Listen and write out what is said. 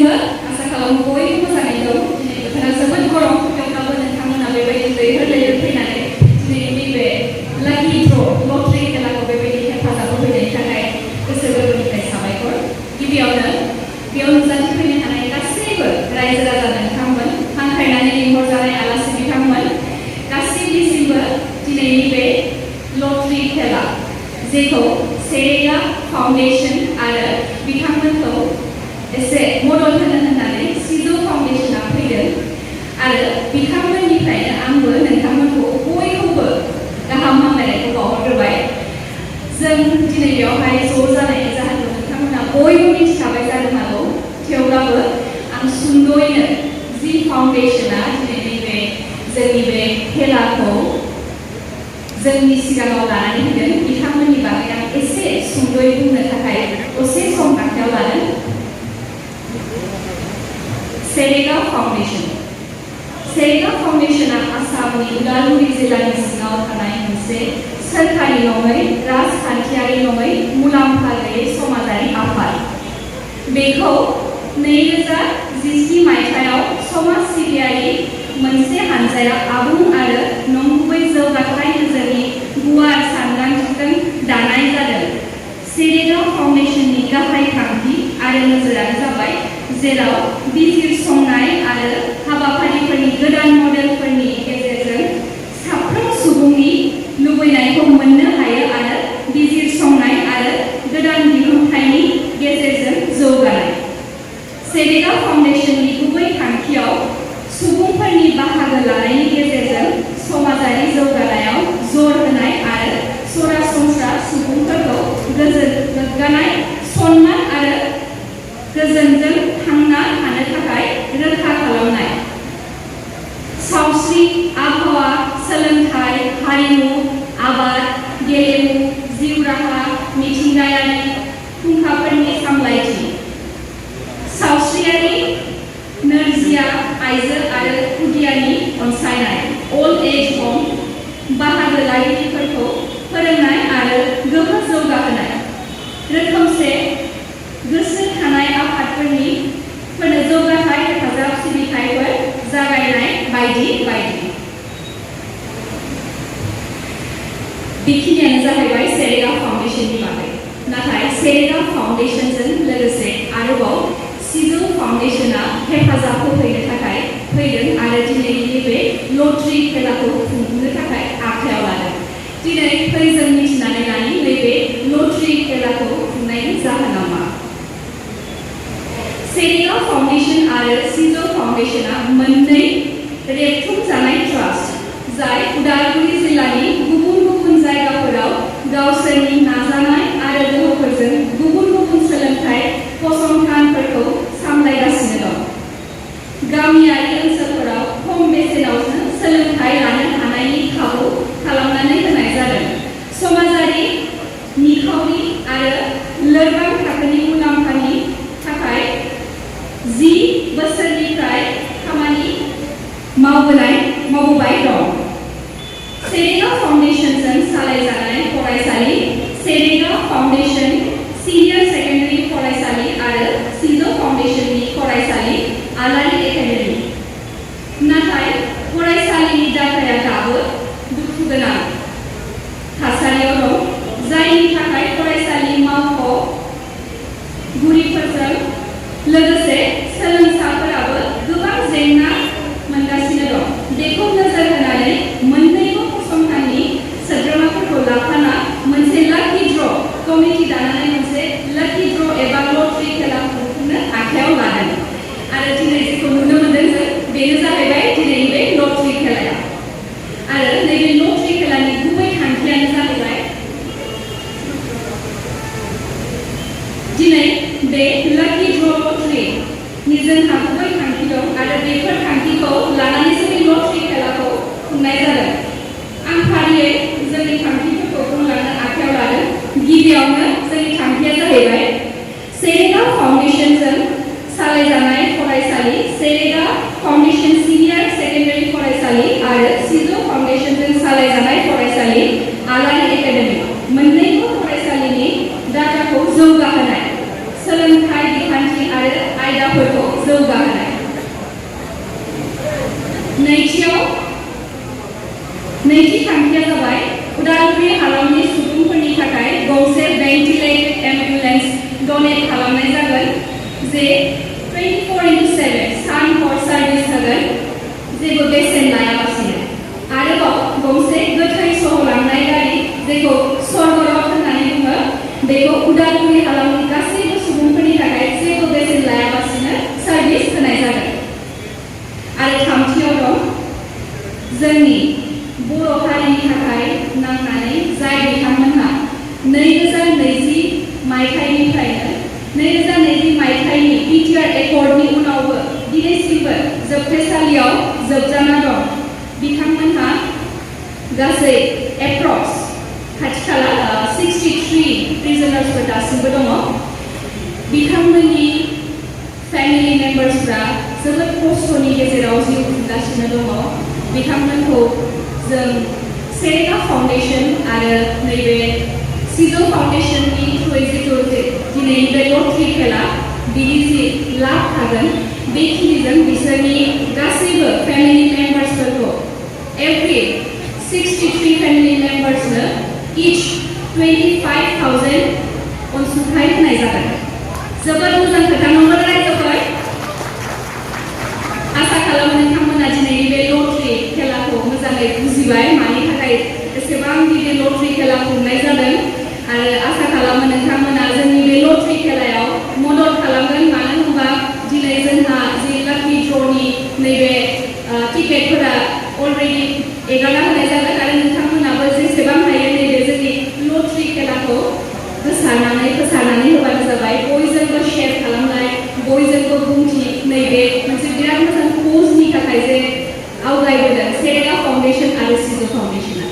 गिबियावनो आसा खालामो बयबो मोजाङै दं। दिनै बोथोरा जोबोद गरम, थेवब्लाबो नोंथांमोना बेबायदि लैहोर फैनानै दिनैनि बे लाकी ड्र लटारि खेलाखौ बेबायदि हेफाजाब होफैनायनि थाखाय गोसो गोरबोनिफ्राय साबायखर। गिबियावनो बेयाव नुजाथिफैनो हानाय गासैबो रायजो राजा नोंथांमोन, हांख्रायनानै लिंहरजानाय आलासि बिथांमोन गासैनिसिमबो दिनैनि बे लटारि खेला जेखौ सेरेगा फाउन्डेशन आरो बिथांमोनखौ एसे मदद होनो होननानै सिजौ फाउन्डेशना फैदों आरो बिथांमोननिफ्रायनो आंबो नोंथांमोनखौ बयखौबो गाहाम हामलायनायखौ बावहरग्रोबाय। जों दिनै बेयावहाय ज' जानायनि जाहोनखौ नोंथांमोना बयबो मिथिखाबाय जानो हागौ, थेवब्लाबो आं सुंद'यैनो जि फाउन्डेशना दिनैनि बे जोंनि बे खेलाखौ जोंनि सिगाङाव लानानै फैदों बिथांमोननि बागै आं एसे सुंद'यै बुंनो थाखाय दसे सम आखायाव लादों। सेरेगा फाउन्डेशन। सेरेगा फाउन्डेशना आसामनि उदालगुरि जिल्लानि सिङाव थानाय मोनसे सोरखारि नङै, राजखान्थियारि नङै, मुलाम्फा गैयै समाजारि आफाद। बेखौ 2017 मायथाइयाव समाज सिबियारि मोनसे हानजाया आबुं आरो नंगुबै जौगाथाय नोजोरनि गुवार सानदांथिजों दानाय जादों। सेरेगा फाउन्डेशननि गाहाय थांखि आरो नोजोरानो जाबाय जेराव बिजिरसंनाय आरो हाबाफारिफोरनि गोदान मडेलफोरनि गेजेरजों साफ्रोम सुबुंनि लुबैनायखौ मोननो हायो आरो बिजिरसंनाय आरो गोदान दिहुनथायनि गेजेरजों जौगानाय। सेरेगा फाउन्डेशननि गुबै थांखियाव सुबुंफोरनि बाहागो लानायनि गेजेरजों समाजारि जौगानायाव जर होनाय आरो सरासनस्रा सुबुंफोरखौ गोग्गानाय, सनमान आरो गोजोनजों थांना थानो थाखाय रोखा खालामनाय। सावस्रि, आबहावा, सोलोंथाइ, हारिमु, आबाद, गेलेमु, जिउ राहा, मिथिंगायारि फुंखाफोरनि सामलायथि, सावस्रियारि, नोरजिया आइजो आरो खुदियानि अनसायनाय, अल्ड एज हम, बाहागो लागिरिफोरखौ फोरोंनाय आरो गोहो जौगाहोनाय, रोखोमसे गोसो थानाय आफादफोरनो जौगाथाय हेफाजाब सिबिथायफोर जागायनाय बायदि बायदि। बेखिनियानो जाहैबाय सेरेगा फाउन्डेशननि बागै। नाथाय सेरेगा फाउन्डेशनजों लोगोसे आरोबाव सिजौ फाउन्डेशना हेफाजाब होफैनो थाखाय फैदों आरो दिनैनि बे लटारि खेलाखौ खुंनो थाखाय आखायाव लादों। दिनै फै जों मिथिनानै लानि नैबे लटारि खेलाखौ खुंनायनि जाहोना मा। सेरेगा फाउन्डेशन आरो सिजौ फाउन्डेशना मोननै रेबथुमजानाय ट्रास्ट जाय उदालगुरि जिल्लानि गुबुन गुबुन जायगाफोराव गावसोरनि नाजानाय आरो गोहोफोरजों गुबुन गुबुन सोलोंथाइ फसंथानफोरखौ सामलायगासिनो दं। गामियारि ओनसोलफोराव खम बेसेनावनो सोलोंथाइ लानो हानायनि खाबु खालामनानै होनाय जादों। समाजारि निखावरि आरो लोरबां थाखोनि मुलाम्फानि थाखाय 10 बोसोरनिफ्राय खामानि मावबोबाय दं। सेरेगा फाउन्डेशनजों सालायजानाय फरायसालि सेरेगा फाउन्डेशन सिनियर सेकेन्डारि फरायसालि आरो सिजौ फाउन्डेशननि फरायसालि आलारि एकाडेमि। नाथाय फरायसालिनि डाटाया दाबो दुखुगोनां थासारियाव दं, जायनि थाखाय फरायसालि मावख'गिरिफोरजों लोगोसे सोलोंसाफोराबो गोबां जेंना मोनगासिनो दं। बेखौ नोजोर होनानै मोन्नैबो फसंथाननि सोद्रोमाफोरखौ लाफाना मोनसे लाकी ड्र कमिटि दानानै मोनसे लाकी ड्र एबा लटारि खेला खुंनो आखायाव लादों आरो दिनै जेखौ नुनो मोनदों जों बेनो जाहैबाय दिनैनि बे लटारि खेलाया। आरो नैबे लटारि खेलानि गुबै थांखियानो जाहैबाय दिनै बे लाकी ड्र लटारिनि जोंहा गुबै थांखि दं आरो बेफोर थांखिखौ लानानैसो बे लटारि खेलाखौ खुंनाय जादों। आं फारियै जोंनि थांखिफोरखौ बुंलांनो आखायाव लादों। गिबियावनो जोंनि थांखिया जाहैबाय सेरेगा फाउन्डेशनजों सालायजानाय फरायसालि सेरेगा फाउन्डेशन सिनियर सेकेन्डारि फरायसालि आरो सिजौ फाउन्डेशनजों सालायजानाय फरायसालि आलारि एकाडेमि मोन्नैबो फरायसालिनि डाटाखौ जौगाहोनाय। सोलोंथाइ बिखान्थि आरो आयदाफोरखौ जौगाहोनाय। नैथि थांखिया जाबाय उदालगुरि हालामनि सुबुंफोरनि थाखाय गंसे भेन्टिलेटेड एम्बुलेन्स डनेट खालामनाय जागोन जे 24/7 सान हर सार्भिस होगोन जेबो बेसेन लायालासिनो। आरोबाव गंसे गोथै सहलांनाय गारि जेखौ सरगरथ होननानै बुङो बेखौ उदालगुरि हालामनि गासैबो सुबुंफोरनि थाखाय जेबो बेसेन लायालासिनो सार्भिस होनाय जागोन। आरो थामथियाव दं जोंनि बर' हारिनि थाखाय नांनानै जाय बिथांमोनहा 2020 मायथाइनि बिटिआर एकर्डनि उनावबो दिनैसिमबो जोबथेसालियाव जोबजाना दं बिथांमोनहा गासै एप्रक्स खाथि खाला 63 प्रिजनार्सफोर दासिमबो दङ। बिथांमोननि फेमिलि मेम्बार्सफ्रा जोबोद खस्थ'नि गेजेराव जिउ खुंगासिनो दङ। बिथांमोनखौ जों सेरेगा फाउन्डेशन आरो नैबे सिजौ फाउन्डेशननि थ्रुयै जिथु दिनैनि बे लटारि खेला बिनि जि लाब थागोन बेखिनिजों बिसोरनि गासैबो फेमिलि मेम्बार्सफोरखौ एभ्रि 63 फेमिलि मेम्बार्सनो इच 25,000 अनसुंथाइ होनाय जागोन। जोबोद मोजां खोथा नंगौ रायजोफोर। आसा खालामो नोंथांमोना दिनैनि बे लटारि खेलाखौ मोजाङै बुजिबाय मानि थाखाय एसेबां गिदिर लटारि खेला खुंनाय जादों आरो आसा खालामो नोंथांमोना जोंनि बे लटारि खेलायाव मदद खालामगोन। मानो होनबा दिनै जोंहा जि लाकी ड्र'नि नैबे टिकेटफोरा अलरेडि एगारना होनाय जागोन आरो नोंथांमोनाबो जेसेबां हायो नैबे जोंनि लटारि खेलाखौ फोसारनानै होबानो जाबाय। बयजोंबो शेयार खालामनाय बयजोंबो बुंथि नैबे मोनसे बिराद मोजां कजनि थाखाय जे आवगायबोदों सेरेगा फाउन्डेशन आरो सिजौ फाउन्डेशना।